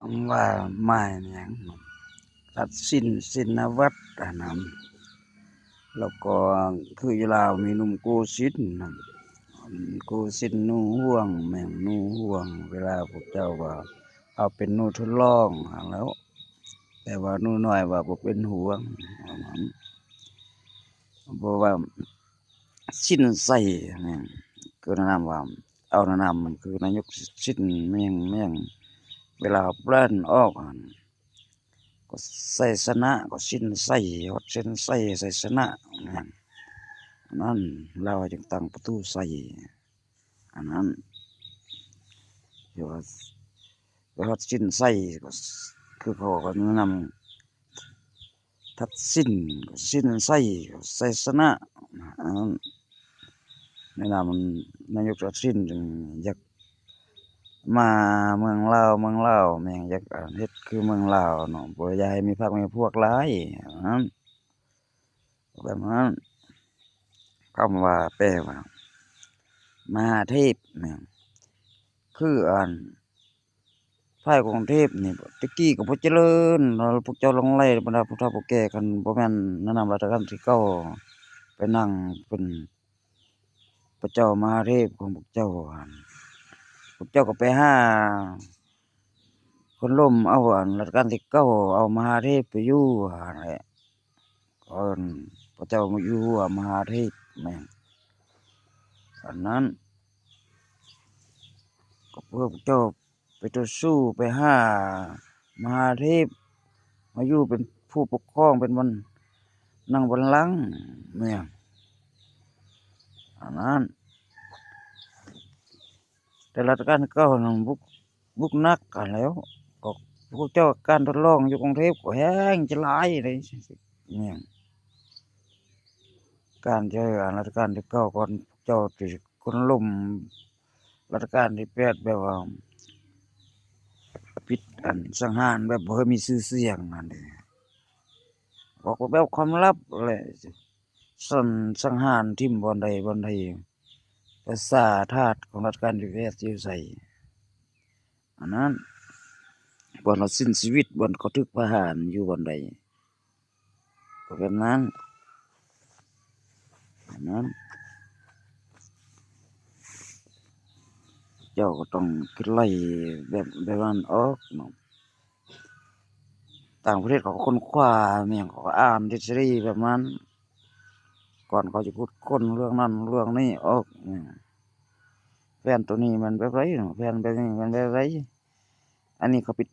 ຄຳວ່າໝາຍແມ່ນຫຍັງ? ຕັດສິນ ສິນນະວັດ ອັນນັ້ນ ແລ້ວກໍຄືຢູ່ລາວມີໜຸ່ມໂກສິນ ໂກສິນໜູຫ່ວງ ແມ່ນໜູຫ່ວງ ເວລາພວກເຈົ້າວ່າເອົາເປັນໜູທົດລອງຫັ້ນແຫຼ້ວ ແຕ່ວ່າໜູນ້ອຍວ່າບໍ່ເປັນຫ່ວງ ອັນນັ້ນ ບໍ່ວ່າສິນໄຊແມ່ນ ຄືແນະນຳວ່າ ເອົາແນະນຳ ມັນຄືນາຍົກສິນແມ່ນ ແມ່ນ ເວລາເຮົາແປນອອກຫັ້ນ ກໍໄຊຊະນະ ກໍສິນໄຊ ຮອດເສັ້ນໄຊ ໄຊຊະນະ ແມ່ນ ນັ້ນ ລາວຈຶ່ງຕັ້ງປະຕູໄຊ ອັນນັ້ນ ທີ່ວ່າໄປຮອດສິນໄຊ ກໍຄືເຂົາກໍແນະນຳ ທັດສິນ ສິນໄຊ ໄຊຊະນະ ອັນນັ້ນ ໃນນາມນາຍົກທັດສິນ ຈຶ່ງຢາກມາເມືອງລາວ ເມືອງລາວ ແມ່ນຢາກເຮັດຄືເມືອງລາວເນາະ ບໍ່ຢາກໃຫ້ມີພັກມີພວກຫຼາຍ ອັນນັ້ນ ແບບນັ້ນ ຄຳວ່າ ແປວ່າ ມະຫາເທບ ແມ່ນ ຄືອັນ ພາຍກຸງເທບນີ້ ແຕ່ກີ້ກໍບໍ່ຈະເລີນ ແລ້ວພວກເຈົ້າຫຼົງໄຫຼ ບັນດາຜູ້ເຖົ້າຜູ້ແກ່ ຄັນບໍ່ແມ່ນແນະນຳລັດຊະການທີເກົ້າ ໄປນັ່ງເປັນພະເຈົ້າມະຫາເທບຂອງພວກເຈົ້າຫັ້ນ ພວກເຈົ້າກໍໄປຫາຄົນລົ້ມເອົາອັນລັດຊະການທີເກົ້າ ເອົາມະຫາເທບໄປຢູ່ຫັ້ນແຫຼະ ເອີ້ນພະເຈົ້າຢູ່ຫົວມະຫາເທບ ແມ່ນ ອັນນັ້ນ ກໍພວກເຈົ້າໄປຕໍ່ສູ້ໄປຫາມະຫາເທບ ມາຢູ່ເປັນຜູ້ປົກຄອງ ເປັນບ່ອນນັ່ງບັນລັງ ແມ່ນ ອັນນັ້ນ ແຕ່ລັດຊະການເກົ່ານັ້ນບຸກ ບຸກໜັກຫັ້ນແຫຼ້ວ ກໍພວກເຈົ້າການທົດລອງຢູ່ກຸງເທບກໍແຮງຈະຫຼາຍເດ້ ແມ່ນ ການເຈີອັນລັດຊະການທີເກົ້າ ກ່ອນເຈົ້າຊິຄົນລົ້ມ ລັດຊະການທີແປດ ແບບວ່າປິດອັນສັງຫານແບບບໍ່ໃຫ້ມີຊື່ສຽງຫັ້ນເດ້ ອອກແບບຄວາມລັບແຫຼະ ສັນສັງຫານຖິ້ມບ່ອນໃດບ່ອນໃດ ປະຊາທາດຂອງລັດຊະການທີແປດຢູ່ໃສ ອັນນັ້ນ ບ່ອນເຂົາສິ້ນຊີວິດ ບ່ອນເຂົາຖືກປະຫານຢູ່ບ່ອນໃດ ກໍແບບນັ້ນ ອັນນັ້ນ ເຈົ້າກໍຕ້ອງຄິດໄລ່ແບບ ແບບນັ້ນອອກເນາະ ຕ່າງປະເທດເຂົາກໍຄົ້ນຄວ້າແມ່ນ ເຂົາກໍອ່ານທິດສະດີແບບນັ້ນ ກ່ອນເຂົາຈະຂຸດຄົ້ນເລື່ອງນັ້ນເລື່ອງນີ້ອອກ ແຟນໂຕນີ້ແມ່ນແບບໃດເນາະ ແຟນແບບນີ້ແມ່ນແບບໃດ ອັນນີ້ເຂົາປິດ